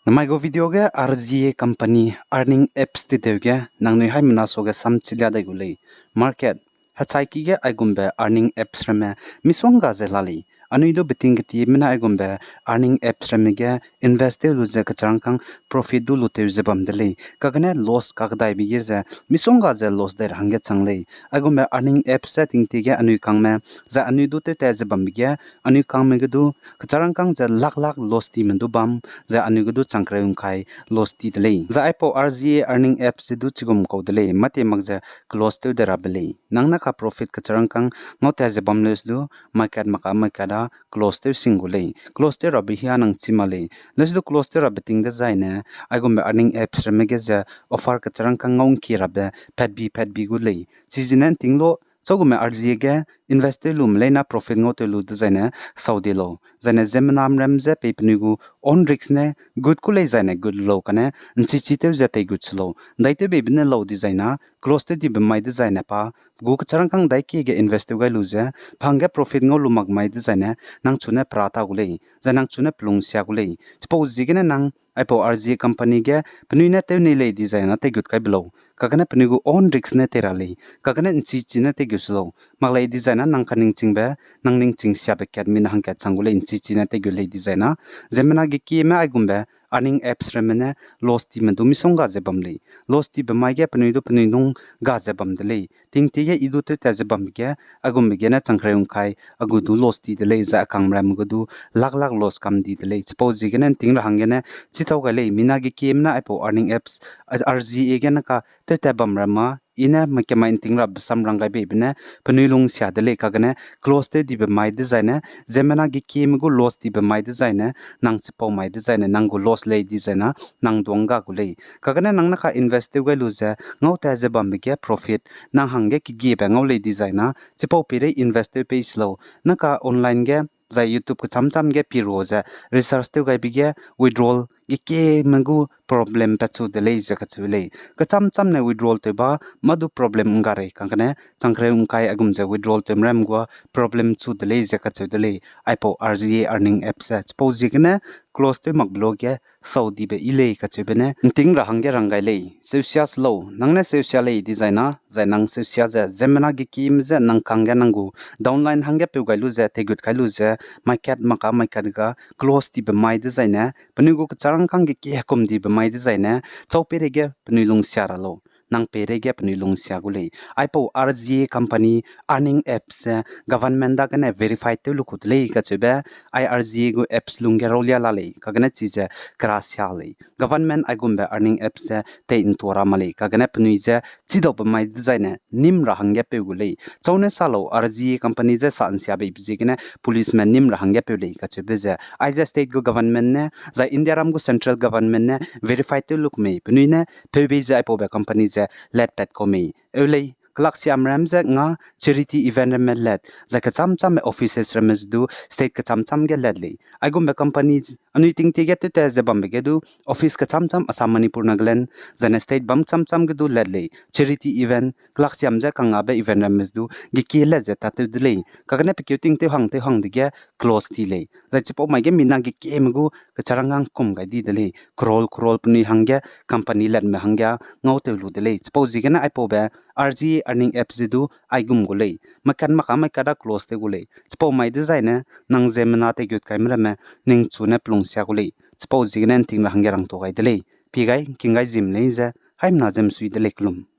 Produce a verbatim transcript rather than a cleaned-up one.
Namai gu video ge R Z A company earning apps titew ge nangnui haimena suage sam chilia dai gu lei. Market, hechaiki ge aigumbe earning apps ramme misongga ze la lei. Anui du beting ketieme ne aigumbe earning apps ramme ge invest tew lu ze kecharangkang profit du lu tew ze bam de lei. Kagene loss kakdaibe ge ze misongga ze loss dai ra hangge chang lei. Aigumbe earning apps ze tingtie ge anui kangme, zai anui du tewtat ze bambe ge, anui kangme ge du kecharangkang ze lak lak loss time du bam, zai anui ge du changkereu ngkai loss ti de lei. Zai aipau R Z A earning apps ze du chigum kau de lei, mâtie mak ze close tew de rabe lei. Nang ne ka profit kecharangkang ngau tat ze bam leus du, maikat maka maikat da close tew sing gu lei. Close tew rabe hia nang chi ma lei. Leus du close tew rabe ting dezaine, aigumbe earning apps ramme ge ze offer kecharangkang ngau ngkie rabe patbi patbi gu lei. Chizene nting lu, chagume R Z A ge invest tew lume leine profit ngau tew lu dezaine sau di lau. Zaine ziemmename ram ze pei penui gu own risk ne gut ku lei zaine gut lu lau kane nchichi tew ze teigut se lau. Ndaitewbeibe ne lau dizaina, close tew dibe mai dezaine pa, gu kecharangkang daikie ge invest tew gai lu ze, pa hangge profit ngau lu mak mai dezaine, nang chune pera ta gu lei, zai nang chune pelung sia gu lei. Chipau ziegene nang aipau R Z A company ge penui ne tew nei lei dizaina teigut kai be lau. Kagane penui gu own risk ne tei ra lei. Kagane nchichi ne teigut se lau. Mak lei dizaina nang kaningchingbe, nang ningching siabe kat mina hangkat chang gu lei nchichi ne teigut lei dizaina. Ziemmena gekieme aigumbe earning apps ramme ne loss time du misongga ze bam lei. Loss tibe mai ge penui du penui nung ga ze bam de lei. Tingtie ge i du tewtat ze bambe ge, aigumbe gene changkereu ngkai, a gu du loss ti de lei, zai a kangme ramme gu du lak lak loss kam di de lei. Chipau ziegene nting ra hanggene chitau gai lei, mina gekieme ne aipau earning apps, R Z A gene ka tewtat bam ramme, i ne makemai nting rabe sam rang gai beibe ne, penui lung sia de lei kagene, close tew dibe mai dezaine, ziemmena gekieme gu loss tibe mai dezaine, nang chipau mai dezaine, nang gu loss lei dizaina, nang duang ga gu lei. Kagane nang ne ka invest tew gai lu ze, ngau tat ze bambe ge profit, nang hangge kegiebe ngau lei dizaina, chipau peirei invest tew pei se lau. Ne ka online ge, zai YouTube kecham cham ge pi ru ze, research tew gaibe ge, withdrawal gekieme gu problem pat chu de lei ze kacheu lei. Kecham cham ne withdrawal tew ba, mâ du problem ngga rei kagane, changkereu ngkai aigum ze withdrawal tewme ram gua problem chu de lei ze kacheu de lei. Aipau R Z A earning apps ze. Chipau ziegene close tew makbe lu ge, sau dibe i lei kacheube ne, nting ra hangge rang gai lei. Seusia se lau, nang ne seusia lei dizaina, zai nang seusia ze, ziemmena gekieme ze, nang kangge nang gu downline hangge peu gai lu ze, teigut kai lu ze, maikat maka maikat ga, close tibe mai dezaine, penui gu kecharangkang gekie hekum dibe mai dezaine, chau peireige penui lung sia ra lau. Nang peireige penui lung sia gu lei. Aipau R Z A company earning apps ze government dagene verify tew lu ku de lei kacheube, ai R Z A gu apps lungge raulia la lei, kagene chize kera sia lei. Government aigumbe earning apps ze tei ntua ra ma lei, kagene penui ze chidaube mai dezaine nim ra hangge peu gu lei. Chau ne sa lau, R Z A company ze sa nsia beibe ziegene policeme nim ra hangge peu lei kacheube ze. Aize state gu government ne, zai Indiaram gu central government ne verify tew lu ku mei, penui ne peu bei ze aipaube company ze latpat kau mei. Eu lei, kelaksiame ram ze nga charity event ramme lat, zai kecham chamme offices ramme ze du state kecham cham ge lat lei. Aigumbe company anui tingtie ge tewtat ze bambe ge du office kecham cham Assam, Manipur, Nagaland, zaine state bam cham cham ge du lat lei. Charity event, kelaksiam ze kangabe event ramme ze du gekie lat ze tatew de lei. Kagene pe keu ting tew hang tew hang dege close ti lei. Zai chipau mai ge mina gekieme gu kecharangkang kum gai di de lei. Crore crore penui hangge company latme hangge ngau tew lu de lei. Chipau ziegene aipaube R Z A earning app ze du aigum gu lei. Maikat maka maikat da close tew gu lei. Chipau mai dezaine nang ziemmena teigut kaime ramme ningchu ne pelung sia gu lei. Chipau ziegene nting ra hangge rangtua gai de lei. Pi gai, king gai zim lei ze, haimena ze msui de lei kelum.